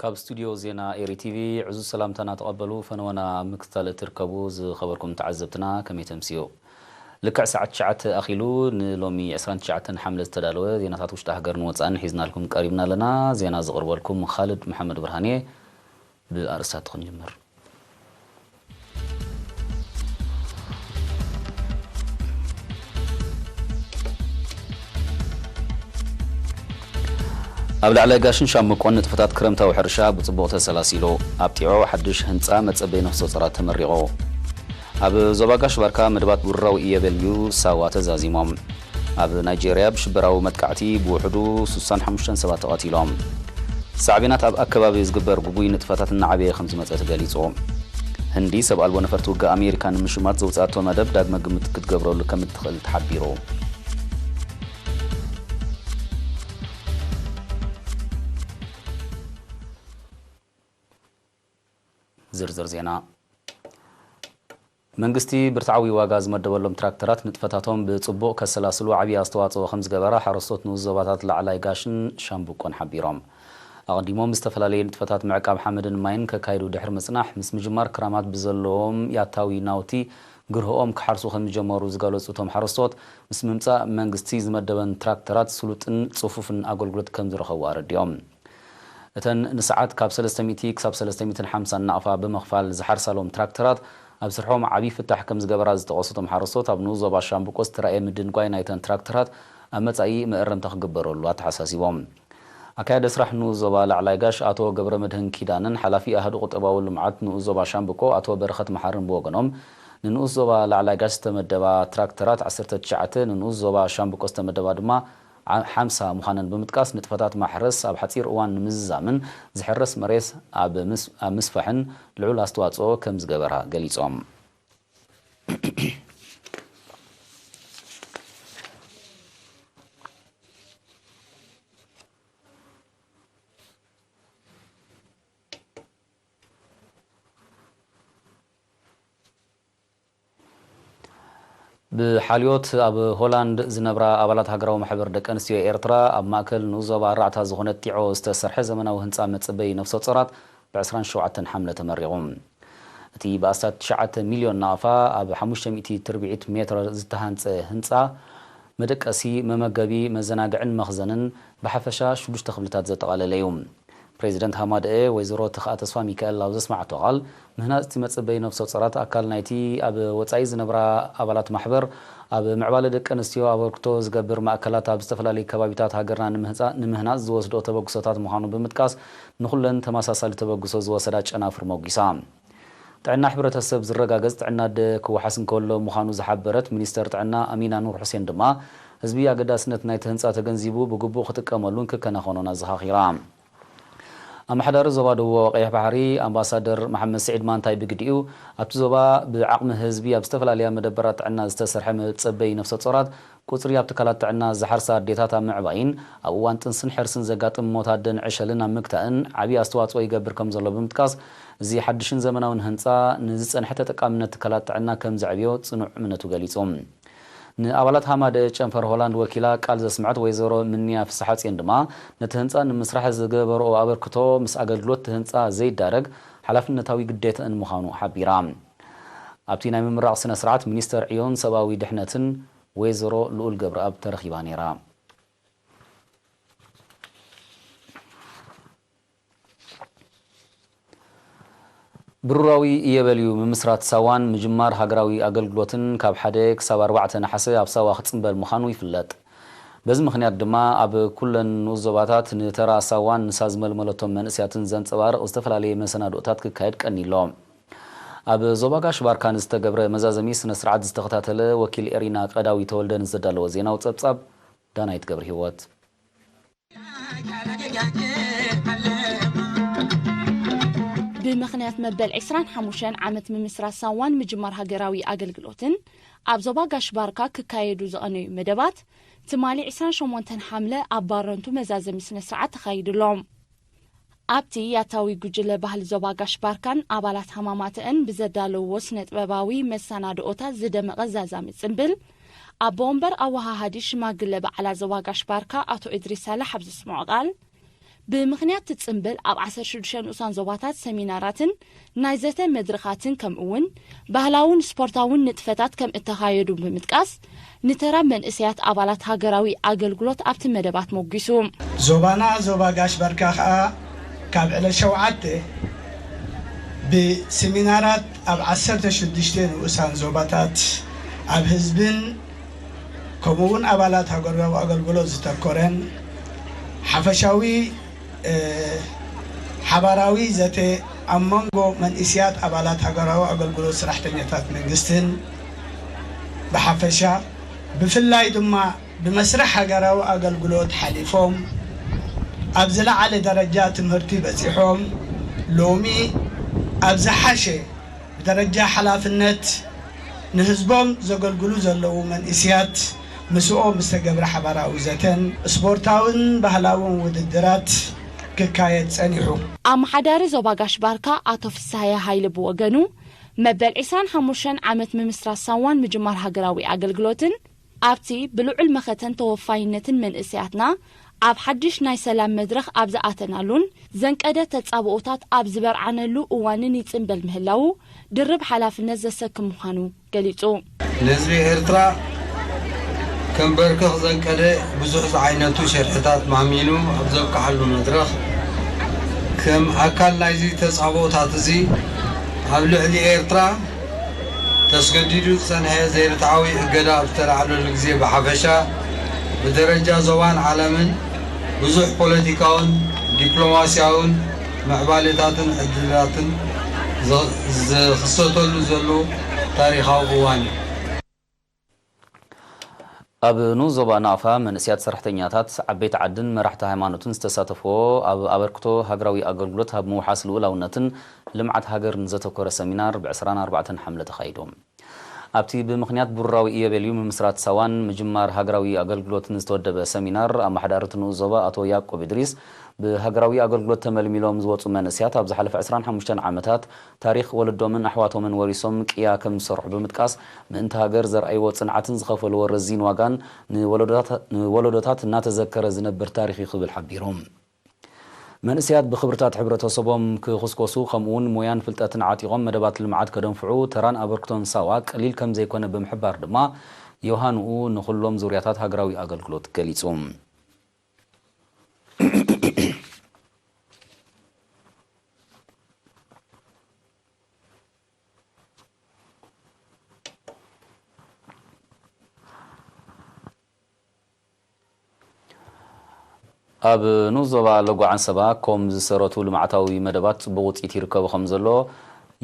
ካብ ስቱዲዮ ዜና ኤሪ ቲቪ ዕዙዝ ሰላምታና ተቐበሉ። ፈነወና ኣብ ምክትታል እትርከቡ ዝኸበርኩም ተዓዘብትና ከመይ ተምስዩ? ልክዕ ሰዓት ትሽዓተ ኣኺሉ ንሎሚ ዕስራን ትሽዓተን ሓምለ ዝተዳለወ ዜናታት ውሽጢ ሃገርን ወጻእን ሒዝናልኩም ቀሪብና ኣለና። ዜና ዝቕርበልኩም ኻልድ መሓመድ ብርሃን እየ። ብኣርእስታት ክንጅምር። ኣብ ላዕላይ ጋሽን ሻምብቆን ንጥፈታት ክረምታዊ ሕርሻ ብጽቡቕ ተሰላሲሉ። ኣብ ጢዖ ሓድሽ ህንጻ መጸበይ ነፍሰ ጾራት ተመሪቑ። ኣብ ዞባ ጋሽ ባርካ መደባት ብሩራዊ ኢዮቤልዩ ሳዋ ተዛዚሞም። ኣብ ናይጄርያ ብሽበራዊ መጥቃዕቲ ብውሕዱ ስሳን ሓሙሽተን ሰባት ተቐቲሎም። ሳዕቤናት ኣብ ኣከባቢ ዝግበር ጉጉይ ንጥፈታት እናዓበየ ከም ዝመጸ ተገሊጹ። ህንዲ ሰብ ኣልቦ ነፈርቲ ውግእ ኣሜሪካ ንምሽማት ዘውጽኣቶ መደብ ዳግመ ግምት ክትገብረሉ ከም እትኽእል ተሓቢሩ። ዝርዝር ዜና። መንግስቲ ብርትዓዊ ዋጋ ዝመደበሎም ትራክተራት ንጥፈታቶም ብጽቡቕ ከሰላስሉ ዓብዪ ኣስተዋጽኦ ከም ዝገበራ ሓረስቶት ንኡስ ዞባታት ላዕላይ ጋሽን ሻምብቆን ሓቢሮም። ኣቐዲሞም ዝተፈላለዩ ንጥፈታት ምዕቃብ ሓመድን ማይን ከካይዱ ድሕሪ ምጽናሕ፣ ምስ ምጅማር ክራማት ብዘለዎም ያታዊ ናውቲ ግርህኦም ክሓርሱ ከም ዝጀመሩ ዝገለጹ እቶም ሓረስቶት፣ ምስ ምምጻእ መንግስቲ ዝመደበን ትራክተራት ስሉጥን ጽፉፍን ኣገልግሎት ከም ዝረኸቡ ኣረዲኦም። እተን ንሰዓት ካብ ሰለስተ ሚእቲ ክሳብ ሰለስተ ሚእትን ሓምሳን ናቕፋ ብምኽፋል ዝሓርሳሎም ትራክተራት ኣብ ስርሖም ዓብዪ ፍታሕ ከም ዝገበራ ዝጠቐሱ እቶም ሓረስቶት፣ ኣብ ንኡስ ዞባ ሻምብቆ ዝተራእየ ምድንጓይ ናይተን ትራክተራት ኣብ መጻኢ መእረምታ ክግበረሉ ኣተሓሳሲቦም። ኣካያዲ ስራሕ ንኡስ ዞባ ላዕላይ ጋሽ ኣቶ ገብረመድህን ኪዳነን ሓላፊ ኣሃዱ ቁጠባዊ ልምዓት ንኡስ ዞባ ሻምብቆ ኣቶ በረኸት መሓርን ብወገኖም፣ ንንኡስ ዞባ ላዕላይ ጋሽ ዝተመደባ ትራክተራት ዓሰርተ ትሽዓተ፣ ንንኡስ ዞባ ሻምብቆ ዝተመደባ ድማ ዓ-፣ ሓምሳ ምዃነን ብምጥቃስ፣ ንጥፈታት ማሕረስ ኣብ ሓጺር እዋን ንምዝዛምን ዝሕረስ መሬት ኣብ ምስ-፣ ኣብ ምስፋሕን ልዑል ኣስተዋጽኦ ከም ዝገበራ ገሊጾም። ብሓልዮት ኣብ ሆላንድ ዝነብራ ኣባላት ሃገራዊ ማሕበር ደቂ ኣንስትዮ ኤርትራ፣ ኣብ ማእከል ንኡስ ዞባ ኣርባዕተ ዝኾነ ጢዖ ዝተሰርሐ ዘመናዊ ህንጻ መጸበዪ ነፍሰ ጾራት ብ ዕስራን ሸውዓተን ሓምለ ተመሪቑ። እቲ ብኣስታት ትሽዓተ ሚልዮን ናቕፋ ኣብ ሓሙሽተ ሚእቲ ትርብዒት ሜትር ዝተሃንጸ ህንጻ፣ መደቀሲ፣ መመገቢ፣ መዘናግዕን መኽዘንን ብሓፈሻ ሽዱሽተ ክፍልታት ዘጠቓለለ እዩ። ፕሬዚደንት ሃማደኤ ወይዘሮ ተኽኣ ተስፋ ሚካኤል ኣብ ዘስማዕቶ ቃል፣ ምህናጽ እቲ መጸበዪ ነፍሰ ጾራት ኣካል ናይቲ ኣብ ወጻኢ ዝነብራ ኣባላት ማሕበር ኣብ ምዕባለ ደቂ ኣንስትዮ ኣበርክቶ ዝገብር ማእከላት ኣብ ዝተፈላለዩ ከባቢታት ሃገርና ንምህጻ-፣ ንምህናጽ ዝወስዶ ተበግሶታት ምዃኑ ብምጥቃስ፣ ንኹለን ተመሳሳሊ ተበግሶ ዝወሰዳ ጨናፍር መጒሳ። ጥዕና ሕብረተሰብ ዝረጋገጽ ጥዕና ኣደ ክወሓስ እንከሎ ምዃኑ ዝሓበረት ሚኒስተር ጥዕና ኣሚና ኑር ሑሴን ድማ፣ ህዝቢ ኣገዳስነት ናይቲ ህንጻ ተገንዚቡ ብግቡእ ክጥቀመሉን ክከናኸኖን ኣዘኻኺራ። ኣመሓዳሪ ዞባ ደቡባዊ ቀይሕ ባሕሪ ኣምባሳደር መሓመድ ስዒድ ማንታይ ብግዲኡ፣ ኣብቲ ዞባ ብዓቕሚ ህዝቢ ኣብ ዝተፈላለያ መደበራት ጥዕና ዝተሰርሐ መጸበዪ ነፍሰ ጾራት ቁጽሪ ኣብ ትካላት ጥዕና ዝሓርሳ ኣዴታት ኣብ ምዕባይን ኣብ እዋን ጥንስን ሕርስን ዘጋጥም ሞት ኣደን ዕሸልን ኣብ ምግታእን ዓቢ ኣስተዋጽኦ ይገብር ከም ዘሎ ብምጥቃስ፣ እዚ ሓድሽን ዘመናውን ህንጻ ንዝጸንሐ ተጠቃምነት ትካላት ጥዕና ከም ዘዕብዮ ጽኑዕ እምነቱ ገሊጹ። ንኣባላት ሃማደ ጨንፈር ሆላንድ ወኪላ ቃል ዘስምዐት ወይዘሮ ምንያ ፍስሓጽዮን ድማ፣ ነቲ ህንጻ ንምስራሕ ዝገበርኦ ኣበርክቶ ምስ ኣገልግሎት እቲ ህንጻ ዘይዳረግ ሓላፍነታዊ ግዴተአን ምዃኑ ሓቢራ። ኣብቲ ናይ ምምራቕ ስነ ስርዓት ሚኒስተር ዕዮን ሰብኣዊ ድሕነትን ወይዘሮ ልኡል ገብረኣብ ተረኺባ ነይራ። ብሩራዊ ኢዮቤልዩ ምምስራት ሳዋን ምጅማር ሃገራዊ ኣገልግሎትን ካብ ሓደ ክሳብ ኣርባዕተ ነሓሰ ኣብ ሳዋ ክጽንበል ምዃኑ ይፍለጥ። በዚ ምኽንያት ድማ ኣብ ኩለን ንኡስ ዞባታት ንተራ ሳዋን ንሳ ዝመልመለቶም መንእሰያትን ዘንጸባርቕ ዝተፈላለየ መሰናድኦታት ክካየድ ቀኒሎ። ኣብ ዞባ ጋሽ ባርካ ንዝተገብረ መዛዘሚ ስነ ስርዓት ዝተኸታተለ ወኪል ኤሪና ቀዳዊ ተወልደ ንዘዳለወ ዜናዊ ጸብጻብ ዳናይት ገብረ ህይወት። ብምኽንያት መበል ዕስራን ሓሙሽተን ዓመት ምምስራት ሳዋን ምጅማር ሃገራዊ ኣገልግሎትን ኣብ ዞባ ጋሽ ባርካ ክካየዱ ዝቐነዩ መደባት ትማሊ ዕስራን ሸሞንተን ሓምለ ኣብ ባረንቱ መዛዘሚ ስነ ስርዓት ተኻይዱሎም። ኣብቲ ያታዊ ጉጅለ ባህሊ ዞባ ጋሽ ባርካን ኣባላት ሃማማተአን ብዘዳለውዎ ስነ ጥበባዊ መሰናድኦታት ዝደመቐ ዛዛሚ ጽምብል፣ ኣቦ ወንበር ኣወሃሃዲ ሽማግለ በዓላ ዞባ ጋሽ ባርካ ኣቶ እድሪስ ሳላሕ ኣብ ዘስምዖ ቃል፣ ብምኽንያት እቲ ጽምብል ኣብ ዓሰርተ ሽዱሽተ ንኡሳን ዞባታት ሰሚናራትን ናይ ዘተ መድረኻትን ከምኡ እውን ባህላውን ስፖርታውን ንጥፈታት ከም እተኻየዱ ብምጥቃስ ንተራ መንእሰያት ኣባላት ሃገራዊ ኣገልግሎት ኣብቲ መደባት ሞጒሱ። ዞባና ዞባ ጋሽ ባርካ ከኣ ካብ ዕለት ሸውዓተ ብሰሚናራት ኣብ ዓሰርተ ሽዱሽተ ንኡሳን ዞባታት ኣብ ህዝብን ከምኡ እውን ኣባላት ሃገራዊ ኣገልግሎት ዝተኮረን ሓፈሻዊ ሓባራዊ ዘተ ኣብ መንጎ መንእስያት ኣባላት ሃገራዊ ኣገልግሎት ሰራሕተኛታት መንግስትን ብሓፈሻ ብፍላይ ድማ ብመስርሕ ሃገራዊ ኣገልግሎት ሓሊፎም ኣብ ዝለዓለ ደረጃ ትምህርቲ በጺሖም ሎሚ ኣብ ዝሓሸ ብደረጃ ሓላፍነት ንህዝቦም ዘገልግሉ ዘለዉ መንእስያት ምስኦም ዝተገብረ ሓባራዊ ዘተን ስፖርታውን ባህላውን ውድድራት ክካየድ ጸኒሑ። ኣመሓዳሪ ዞባ ጋሽ ባርካ ኣቶ ፍስሃየ ሃይለ ብወገኑ መበል ዕስራን ሓሙሽተን ዓመት ምምስራት ሳዋን ምጅማር ሃገራዊ ኣገልግሎትን ኣብቲ ብልዑል መኸተን ተወፋይነትን መንእሰያትና ኣብ ሓድሽ ናይ ሰላም መድረኽ ኣብ ዝኣተናሉን ዘንቀደ ተጻብኦታት ኣብ ዝበርዓነሉ እዋንን ይጽንበል ምህላዉ ድርብ ሓላፍነት ዘሰክም ምዃኑ ገሊጹ። ንህዝቢ ኤርትራ ከም በርክኽ ዘንቀደ ብዙሕ ዝዓይነቱ ሸርሕታት ማሚኑ ኣብ ዘብቅዓሉ መድረኽ ከም ኣካል ናይዚ ተጻብኦታት እዚ ኣብ ልዕሊ ኤርትራ ተስገዲዱ ዝጸንሐ ዘይርትዓዊ እገዳ ኣብ ዝተላዕለሉ ግዜ ብሓፈሻ ብደረጃ ዞባን ዓለምን ብዙሕ ፖለቲካውን ዲፕሎማስያውን ምዕባሌታትን ዕድላትን ዝኽሰተሉ ዘሎ ታሪኻዊ እዋን እዩ። ኣብ ንኡስ ዞባ ናቕፋ መንእስያት ሰራሕተኛታት ዓበይቲ ዓድን መራሕቲ ሃይማኖትን ዝተሳተፍዎ ኣብ ኣበርክቶ ሃገራዊ ኣገልግሎት ኣብ ምውሓስ ልኡላውነትን ልምዓት ሃገርን ዘተኮረ ሰሚናር ብ ዕስራን ኣርባዕተን ሓምለ ተኻይዱ። ኣብቲ ብምኽንያት ብሩራዊ ኢዮቤልዩ ምምስራት ሳዋን ምጅማር ሃገራዊ ኣገልግሎትን ዝተወደበ ሰሚናር ኣመሓዳሪ እቲ ንኡስ ዞባ ኣቶ ያዕቆብ እድሪስ ብሃገራዊ ኣገልግሎት ተመልሚሎም ዝወጹ መንእስያት ኣብ ዝሓለፈ ዕስራን ሓሙሽተን ዓመታት ታሪኽ ወለዶምን ኣሕዋቶምን ወሪሶም ቅያ ከም ዝሰርሑ ብምጥቃስ ምእንቲ ሃገር ዘርኣይዎ ጽንዓትን ዝኸፈልዎ ረዚን ዋጋን ንወለዶታት እናተዘከረ ዝነብር ታሪኽ እዩ ክብል ሓቢሩ። መንእሰያት ብኽብርታት ሕብረተሰቦም ክኹስኮሱ ከምኡውን ሞያን ፍልጠትን ዓጢቖም መደባት ልምዓት ከደንፍዑ ተራን ኣበርክቶን ሳዋ ቀሊል ከም ዘይኮነ ብምሕባር ድማ ዮሃንኡ ንኹሎም ዙርያታት ሃገራዊ ኣገልግሎት ገሊጹ። ኣብ ንኡስ ዞባ ሎጎ ዓንሰባ ኮም ዝሰረቱ ልምዓታዊ መደባት ጽቡቕ ውጽኢት ይርከቡ ከም ዘሎ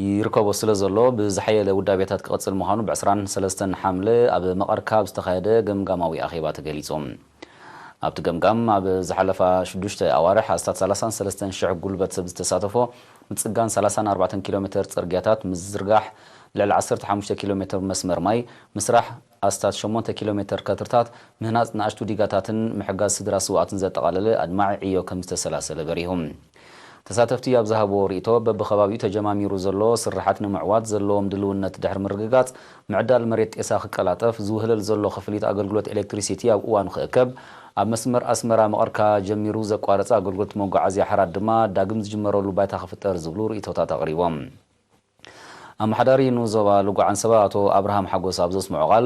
ይርከቦ ስለ ዘሎ ብዝሓየለ ውዳቤታት ክቐጽል ምዃኑ ብ ዕስራን ሰለስተን ሓምለ ኣብ መቐርካ ኣብ ዝተኻየደ ገምጋማዊ ኣኼባ ተገሊጹ። ኣብቲ ገምጋም ኣብ ዝሓለፋ ሽዱሽተ ኣዋርሕ ኣስታት ሰላሳን ሰለስተን ሽሕ ጉልበት ሰብ ዝተሳተፎ ምጽጋን ሰላሳን ኣርባዕተን ኪሎ ሜተር ጽርግያታት፣ ምዝርጋሕ ልዕሊ ዓሰርተ ሓሙሽተ ኪሎ ሜተር መስመር ማይ፣ ምስራሕ ኣስታት ሸሞንተ ኪሎ ሜተር ከትርታት፣ ምህናጽ ንኣሽቱ ዲጋታትን ምሕጋዝ ስድራ ስውኣትን ዘጠቓለለ ኣድማዒ ዕዮ ከም ዝተሰላሰለ በሪሁ። ተሳተፍቲ ኣብ ዝሃብዎ ርእይቶ፣ በብኸባቢኡ ተጀማሚሩ ዘሎ ስርሓት ንምዕዋት ዘለዎም ድልውነት ድሕሪ ምርግጋጽ፣ ምዕዳል መሬት ጤሳ ክቀላጠፍ፣ ዝውህለል ዘሎ ክፍሊት ኣገልግሎት ኤሌክትሪሲቲ ኣብ እዋኑ ክእከብ፣ ኣብ መስመር ኣስመራ መቐርካ ጀሚሩ ዘቋረጸ ኣገልግሎት መጓዓዝያ ሓራት ድማ ዳግም ዝጅመረሉ ባይታ ክፍጠር ዝብሉ ርእይቶታት ኣቕሪቦም። ኣመሓዳሪ ንኡስ ዞባ ሎጎ ዓንሰባ ኣቶ ኣብርሃም ሓጎስ ኣብ ዘስምዖ ቃል፣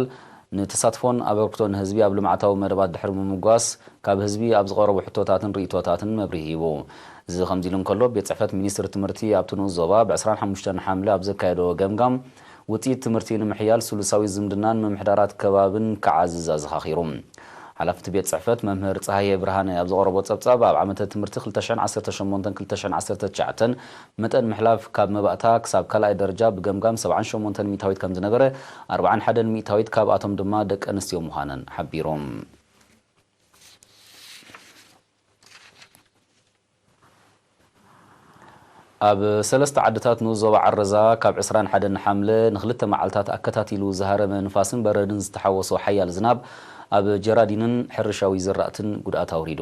ንተሳትፎን ኣበርክቶን ህዝቢ ኣብ ልምዓታዊ መደባት ድሕሪ ምምጓስ፣ ካብ ህዝቢ ኣብ ዝቐረቡ ሕቶታትን ርእይቶታትን መብርሂ ሂቡ። እዚ ከምዚ ኢሉ እንከሎ፣ ቤት ጽሕፈት ሚኒስትሪ ትምህርቲ ኣብቲ ንኡስ ዞባ ብ ዕስራን ሓሙሽተን ሓምለ ኣብ ዘካየዶ ገምጋም፣ ውጽኢት ትምህርቲ ንምሕያል ስሉሳዊ ዝምድናን ምምሕዳራት ከባብን ክዓዝዝ ኣዘኻኺሩ። ሓላፊ እቲ ቤት ጽሕፈት መምህር ጸሃየ ብርሃነ ኣብ ዘቕረቦ ጸብጻብ፣ ኣብ ዓመተ ትምህርቲ ክልተ ሽሕን ዓሰርተ ሸሞንተን ክልተ ሽሕን ዓሰርተ ትሽዓተን መጠን ምሕላፍ ካብ መባእታ ክሳብ ካልኣይ ደረጃ ብገምጋም ሰብዓን ሸሞንተን ሚእታዊት ከም ዝነበረ፣ ኣርብዓን ሓደን ሚእታዊት ካብኣቶም ድማ ደቂ ኣንስትዮ ምዃነን ሓቢሩ። ኣብ ሰለስተ ዓድታት ንኡስ ዞባ ዓረዛ ካብ ዕስራን ሓደን ሓምለ ንኽልተ መዓልታት ኣከታቲሉ ዝሃረመ ንፋስን በረድን ዝተሓወሶ ሓያል ዝናብ ኣብ ጀራዲንን ሕርሻዊ ዝራእትን ጉድኣት ኣውሪዱ።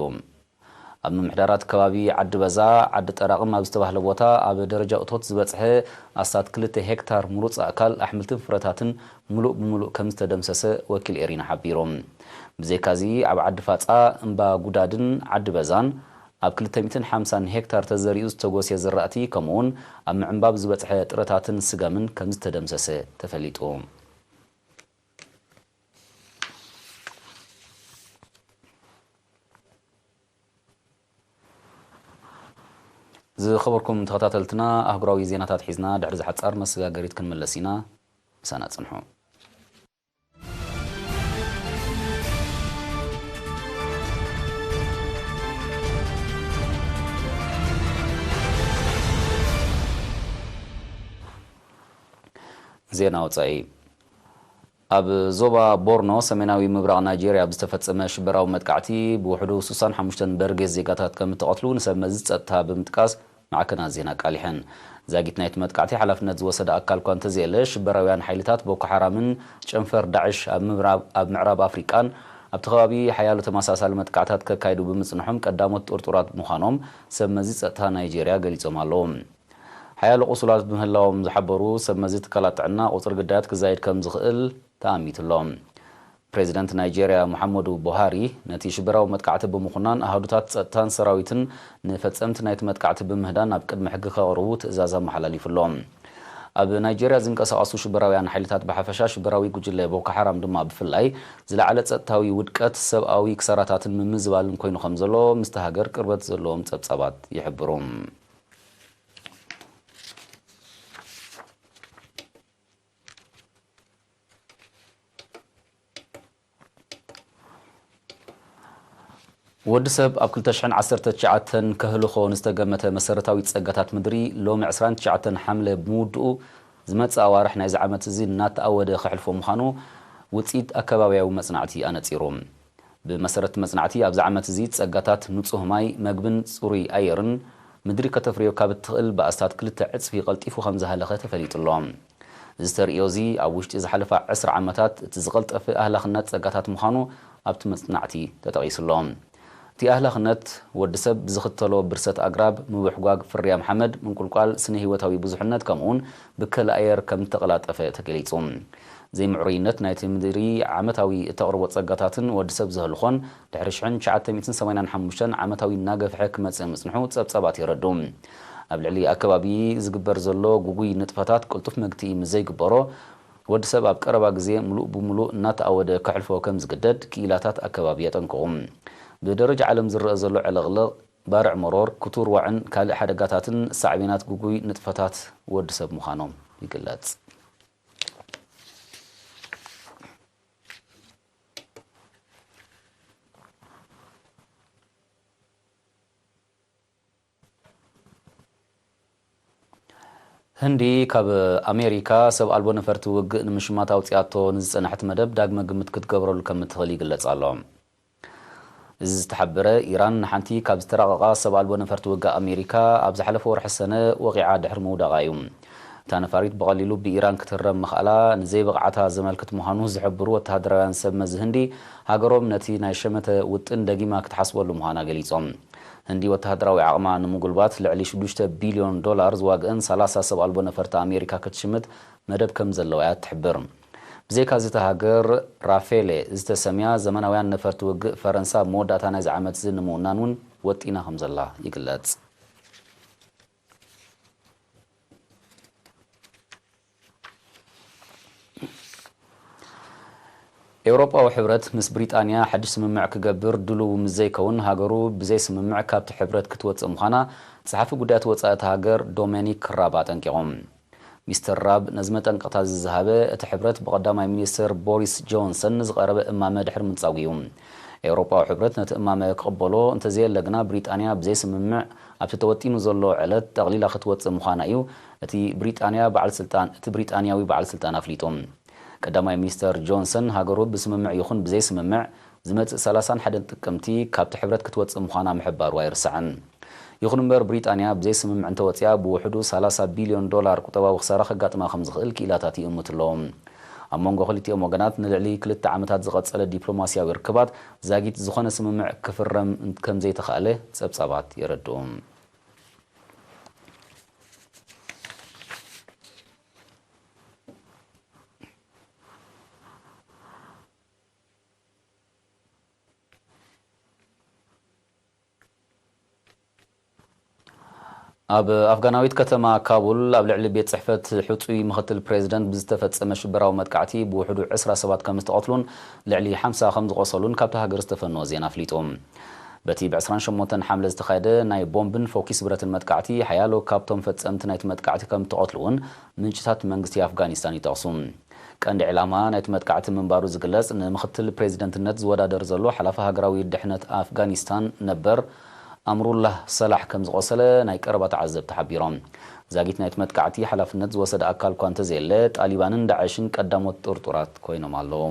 ኣብ ምምሕዳራት ከባቢ ዓዲ በዛ፣ ዓዲ ጠራቕም ኣብ ዝተባህለ ቦታ ኣብ ደረጃ እቶት ዝበጽሐ ኣስታት ክልተ ሄክታር ምሩጽ ኣእካል ኣሕምልትን ፍረታትን ምሉእ ብምሉእ ከም ዝተደምሰሰ ወኪል ኤሪና ሓቢሩ። ብዘይካዚ ኣብ ዓዲ ፋጻ፣ እምባ ጉዳድን ዓዲ በዛን ኣብ ክልተ ሚእትን ሓምሳን ሄክታር ተዘሪኡ ዝተጎስየ ዝራእቲ፣ ከምኡውን ኣብ ምዕንባብ ዝበጽሐ ጥረታትን ስገምን ከም ዝተደምሰሰ ተፈሊጡ። ዝኸበርኩም ተኸታተልትና፣ ኣህጉራዊ ዜናታት ሒዝና ድሕሪ ዝሓጻር መሰጋገሪት ክንምለስ ኢና። ምሳና ጽንሑ። ዜና ወጻኢ። ኣብ ዞባ ቦርኖ፣ ሰሜናዊ ምብራቕ ናይጄርያ፣ ብዝተፈጸመ ሽበራዊ መጥቃዕቲ ብውሕዱ ስሳን ሓሙሽተን በርጌስ ዜጋታት ከም እተቐትሉ ንሰብ መዚ ጸጥታ ብምጥቃስ ማዕከናት ዜና ኣቃሊሐን። ዛጊት ናይቲ መጥቃዕቲ ሓላፍነት ዝወሰደ ኣካል እኳ እንተዘየለ፣ ሽበራውያን ሓይልታት ቦኮ ሓራምን ጨንፈር ዳዕሽ ኣብ ምብራብ-፣ ኣብ ምዕራብ ኣፍሪቃን ኣብቲ ከባቢ ሓያሎ ተመሳሳሊ መጥቃዕታት ከካይዱ ብምጽንሖም ቀዳሞት ጥርጡራት ምዃኖም ሰብ መዚ ጸጥታ ናይጄርያ ገሊጾም ኣለዉ። ሓያሎ ቁሱላት ብምህላዎም ዝሓበሩ ሰብ መዚ ትካላት ጥዕና፣ ቁጽሪ ግዳያት ክዛይድ ከም ዝኽእል ተኣሚቱ ኣሎ። ፕሬዚደንት ናይጄርያ ሙሓመዱ ቡሃሪ ነቲ ሽበራዊ መጥቃዕቲ ብምኹናን፣ ኣሃዱታት ጸጥታን ሰራዊትን ንፈጸምቲ ናይቲ መጥቃዕቲ ብምህዳን ናብ ቅድሚ ሕጊ ከቕርቡ ትእዛዝ ኣመሓላሊፉ ኣሎ። ኣብ ናይጄርያ ዝንቀሳቐሱ ሽበራውያን ሓይልታት ብሓፈሻ፣ ሽበራዊ ጉጅለ ቦኮ ሓራም ድማ ብፍላይ፣ ዝለዓለ ጸጥታዊ ውድቀት፣ ሰብኣዊ ክሳራታትን ምምዝባልን ኮይኑ ከም ዘሎ ምስቲ ሃገር ቅርበት ዘለዎም ጸብጻባት ይሕብሩ። ወዲ ሰብ ኣብ ክልተ ሽሕን ዓሰርተ ትሽዓተን ከህልኾ ንዝተገመተ መሰረታዊ ጸጋታት ምድሪ፣ ሎሚ ዕስራን ትሽዓተን ሓምለ ብምውድኡ፣ ዝመጽእ ኣዋርሕ ናይዚ ዓመት እዚ እናተኣወደ ከሕልፎ ምዃኑ ውጽኢት ኣከባብያዊ መጽናዕቲ ኣነጺሩ። ብመሰረት መጽናዕቲ፣ ኣብዚ ዓመት እዚ ጸጋታት ንጹህ ማይ፣ መግብን ጽሩይ ኣየርን፣ ምድሪ ከተፍርዮ ካብ እትኽእል ባእስታት ክልተ ዕጽፊ ቀልጢፉ ከም ዝሃለኸ ተፈሊጡ ኣሎ። እዚ ተርእዮ እዚ፣ ኣብ ውሽጢ ዝሓለፋ ዕስራ ዓመታት እቲ ዝቐልጠፈ ኣህላኽነት ጸጋታት ምዃኑ ኣብቲ መጽናዕቲ ተጠቒሱ ኣሎ። እቲ ኣህላኽነት፣ ወዲ ሰብ ብዝኽተሎ ብርሰት ኣግራብ፣ ምብሕጓግ ፍርያም ሓመድ፣ ምንቁልቋል ስነ-ህይወታዊ ብዙሕነት፣ ከምኡውን ብከላ ኣየር ከም እተቐላጠፈ ተገሊጹ። ዘይምዕሩይነት ናይቲ ምድሪ ዓመታዊ እተቕርቦ ጸጋታትን ወዲ ሰብ ዘህልኾን ድሕሪ ሽሕን ትሽዓተ ሚእትን ሰማንያን ሓሙሽተን ዓመታዊ እናገፍሐ ክመጽእ ምጽንሑ ጸብጻባት የረድኡ። ኣብ ልዕሊ ኣከባቢ ዝግበር ዘሎ ጉጉይ ንጥፈታት ቅልጡፍ መግትኢ ምስ ዘይግበሮ፣ ወዲ ሰብ ኣብ ቀረባ ግዜ ምሉእ ብምሉእ እናተኣወደ ከሕልፎ ከም ዝግደድ ክኢላታት ኣከባቢ የጠንቅቑ። ብደረጃ ዓለም ዝረአ ዘሎ ዕልቕልቕ፣ ባርዕ መሮር፣ ክቱር ዋዕን ካልእ ሓደጋታትን ሳዕቤናት ጉጉይ ንጥፈታት ወዲ ሰብ ምዃኖም ይግለጽ። ህንዲ ካብ ኣሜሪካ ሰብ ኣልቦ ነፈርቲ ውግእ ንምሽማት ኣውጺኣቶ ንዝጸንሐት መደብ ዳግመ ግምት ክትገብረሉ ከም እትኽእል ይግለጽ ኣሎ። እዚ ዝተሓበረ፣ ኢራን ንሓንቲ ካብ ዝተራቐቓ ሰብ ኣልቦ ነፈርቲ ውግእ ኣሜሪካ ኣብ ዝሓለፈ ወርሒ ሰነ ወቒዓ ድሕሪ ምውዳቓ እዩ። እታ ነፋሪት ብቐሊሉ ብኢራን ክትህረም ምኽኣላ ንዘይብቕዓታ ዘመልክት ምዃኑ ዝሕብሩ ወተሃደራውያን ሰብ መዚ ህንዲ፣ ሃገሮም ነቲ ናይ ሸመተ ውጥን ደጊማ ክትሓስበሉ ምዃና ገሊጾም። ህንዲ ወተሃደራዊ ዓቕማ ንምጉልባት ልዕሊ ሽዱሽተ ቢልዮን ዶላር ዝዋግአን ሰላሳ ሰብ ኣልቦ ነፈርቲ ኣሜሪካ ክትሽምት መደብ ከም ዘለዋ እያ ትሕብር። ብዘይካ እዚ፣ እታ ሃገር ራፌሌ ዝተሰምያ ዘመናውያን ነፈርቲ ውግእ ፈረንሳ ኣብ መወዳእታ ናይዚ ዓመት እዚ ንምውናን እውን ወጢና ከም ዘላ ይግለጽ። ኤውሮጳዊ ሕብረት ምስ ብሪጣንያ ሓድሽ ስምምዕ ክገብር ድሉው ምስ ዘይከውን፣ ሃገሩ ብዘይ ስምምዕ ካብቲ ሕብረት ክትወጽእ ምዃና ጸሓፊ ጉዳያት ወጻኢ እታ ሃገር ዶሜኒክ ራብ ኣጠንቂቖም። ሚስተር ራብ ነዚ መጠንቀቕታ እዚ ዝሃበ፣ እቲ ሕብረት ብቐዳማይ ሚኒስትር ቦሪስ ጆንሰን ንዝቐረበ እማመ ድሕሪ ምንጻጉ እዩ። ኤውሮጳዊ ሕብረት ነቲ እማመ ክቕበሎ እንተዘየለ ግና፣ ብሪጣንያ ብዘይ ስምምዕ ኣብቲ ተወጢኑ ዘሎ ዕለት ጠቕሊላ ክትወጽእ ምዃና እዩ እቲ ብሪጣንያ በዓል ስልጣን፣ እቲ ብሪጣንያዊ በዓል ስልጣን ኣፍሊጡ። ቀዳማይ ሚኒስተር ጆንሰን፣ ሃገሩ ብስምምዕ ይኹን ብዘይ ስምምዕ ዝመጽእ ሰላሳን ሓደን ጥቅምቲ ካብቲ ሕብረት ክትወጽእ ምዃና ምሕባሩ ኣይርሳዕን። ይኹን እምበር፣ ብሪጣንያ ብዘይ ስምምዕ እንተወጺኣ፣ ብውሕዱ ሰላሳ ቢልዮን ዶላር ቁጠባዊ ክሳራ ከጋጥማ ከም ዝኽእል ክኢላታት ይእምቱ ኣለዉ። ኣብ መንጎ ክልቲኦም ወገናት ንልዕሊ ክልተ ዓመታት ዝቐጸለ ዲፕሎማስያዊ ርክባት ዛጊት ዝኾነ ስምምዕ ክፍረም ከም ዘይተኻእለ ጸብጻባት የረድኡ። ኣብ ኣፍጋናዊት ከተማ ካቡል ኣብ ልዕሊ ቤት ጽሕፈት ሕጹይ ምኽትል ፕሬዚደንት ብዝተፈጸመ ሽበራዊ መጥቃዕቲ ብውሕዱ ዕስራ ሰባት ከም ዝተቐትሉን ልዕሊ ሓምሳ ከም ዝቖሰሉን ካብታ ሃገር ዝተፈነወ ዜና ኣፍሊጡ። በቲ ብ ዕስራን ሸሞንተን ሓምለ ዝተኻየደ ናይ ቦምብን ፎኪስ ብረትን መጥቃዕቲ ሓያሎ ካብቶም ፈጸምቲ ናይቲ መጥቃዕቲ ከም ዝተቐትሉ እውን ምንጭታት መንግስቲ ኣፍጋኒስታን ይጠቕሱ። ቀንዲ ዕላማ ናይቲ መጥቃዕቲ ምንባሩ ዝግለጽ ንምኽትል ፕሬዚደንትነት ዝወዳደር ዘሎ ሓላፊ ሃገራዊ ድሕነት ኣፍጋኒስታን ነበር ኣምሩላህ ሰላሕ ከም ዝቖሰለ ናይ ቀረባ ተዓዘብቲ ሓቢሮም። ዛጊት ናይቲ መጥቃዕቲ ሓላፍነት ዝወሰደ ኣካል እኳ እንተዘየለ፣ ጣሊባንን ዳዕሽን ቀዳሞት ጥርጡራት ኮይኖም ኣለዉ።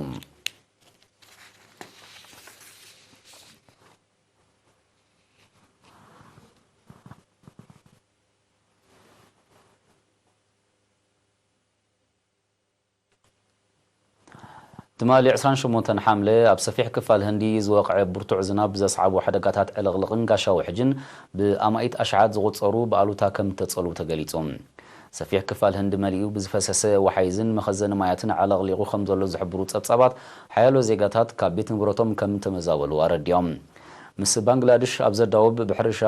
ትማሊ ዕስራን ሸሞንተን ሓምለ ኣብ ሰፊሕ ክፋል ህንዲ ዝወቕዐ ብርቱዕ ዝናብ ዘስዓቦ ሓደጋታት ዕልቕልቕን ጋሻ ውሕጅን ብኣማኢት ኣሽሓት ዝቑጸሩ ብኣሉታ ከም እተጸልዉ ተገሊጹ። ሰፊሕ ክፋል ህንዲ መሊኡ ብዝፈሰሰ ወሓይዝን መኸዘኒ ማያትን ዓለቕሊቑ ከም ዘሎ ዝሕብሩ ጸብጻባት፣ ሓያሎ ዜጋታት ካብ ቤት ንብረቶም ከም እተመዛበሉ ኣረዲኦም። ምስ ባንግላድሽ ኣብ ዘዳውብ ብሕርሻ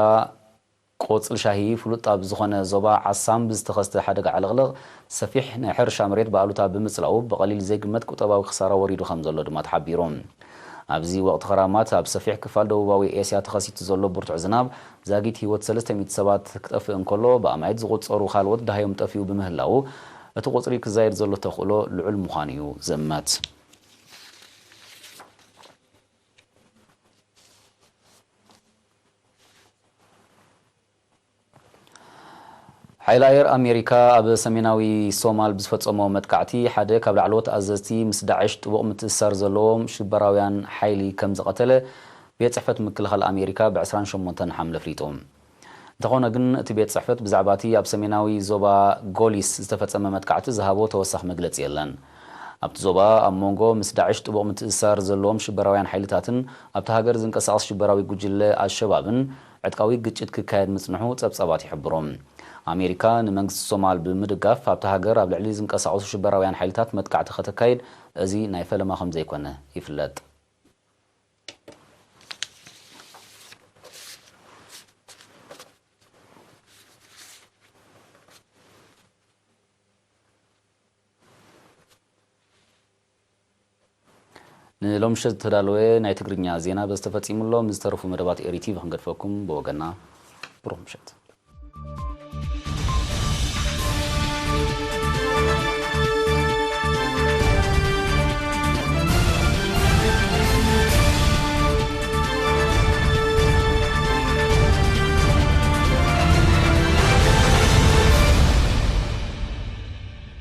ቆጽሊ ሻሂ ፍሉጥ ኣብ ዝኾነ ዞባ ዓሳም ብዝተኸስተ ሓደጋ ዕልቕልቕ ሰፊሕ ናይ ሕርሻ መሬት ብኣሉታ ብምጽላው ብቐሊል ዘይግመት ቁጠባዊ ክሳራ ወሪዱ ከም ዘሎ ድማ ተሓቢሩ። ኣብዚ ወቕቲ ክራማት ኣብ ሰፊሕ ክፋል ደቡባዊ ኤስያ ተኸሲቱ ዘሎ ብርቱዕ ዝናብ ዛጊት ህይወት ሰለስተ ሚእቲ ሰባት ክጠፍእ እንከሎ ብኣማኢት ዝቑጸሩ ካልኦት ደሃዮም ጠፊኡ ብምህላው እቲ ቁጽሪ ክዛየድ ዘሎ ተኽእሎ ልዑል ምዃኑ እዩ ዝእመት። ሓይሊ ኣየር ኣሜሪካ ኣብ ሰሜናዊ ሶማል ብዝፈጸሞ መጥቃዕቲ ሓደ ካብ ላዕለዎት ኣዘዝቲ ምስ ዳዕሽ ጥቡቕ ምትእስሳር ዘለዎም ሽበራውያን ሓይሊ ከም ዝቐተለ ቤት ጽሕፈት ምክልኻል ኣሜሪካ ብ ዕስራን ሸሞንተን ሓምለ ኣፍሊጡ። እንተኾነ ግን እቲ ቤት ጽሕፈት ብዛዕባ እቲ ኣብ ሰሜናዊ ዞባ ጎሊስ ዝተፈጸመ መጥቃዕቲ ዝሃቦ ተወሳኺ መግለጺ የለን። ኣብቲ ዞባ ኣብ መንጎ ምስ ዳዕሽ ጥቡቕ ምትእስሳር ዘለዎም ሽበራውያን ሓይልታትን ኣብቲ ሃገር ዝንቀሳቐስ ሽበራዊ ጉጅለ ኣልሸባብን ዕጥቃዊ ግጭት ክካየድ ምጽንሑ ጸብጻባት ይሕብሩ። ኣሜሪካ ንመንግስቲ ሶማል ብምድጋፍ ኣብቲ ሃገር ኣብ ልዕሊ ዝንቀሳቐሱ ሽበራውያን ሓይልታት መጥቃዕቲ ከተካይድ እዚ ናይ ፈለማ ከም ዘይኮነ ይፍለጥ። ንሎምሸት ዝተዳለወ ናይ ትግርኛ ዜና በዚ ተፈጺሙ ኣሎ። ምስ ዝተረፉ መደባት ኤሪ ቲቪ ክንገድፈኩም ብወገና ብሩኽ ምሸት።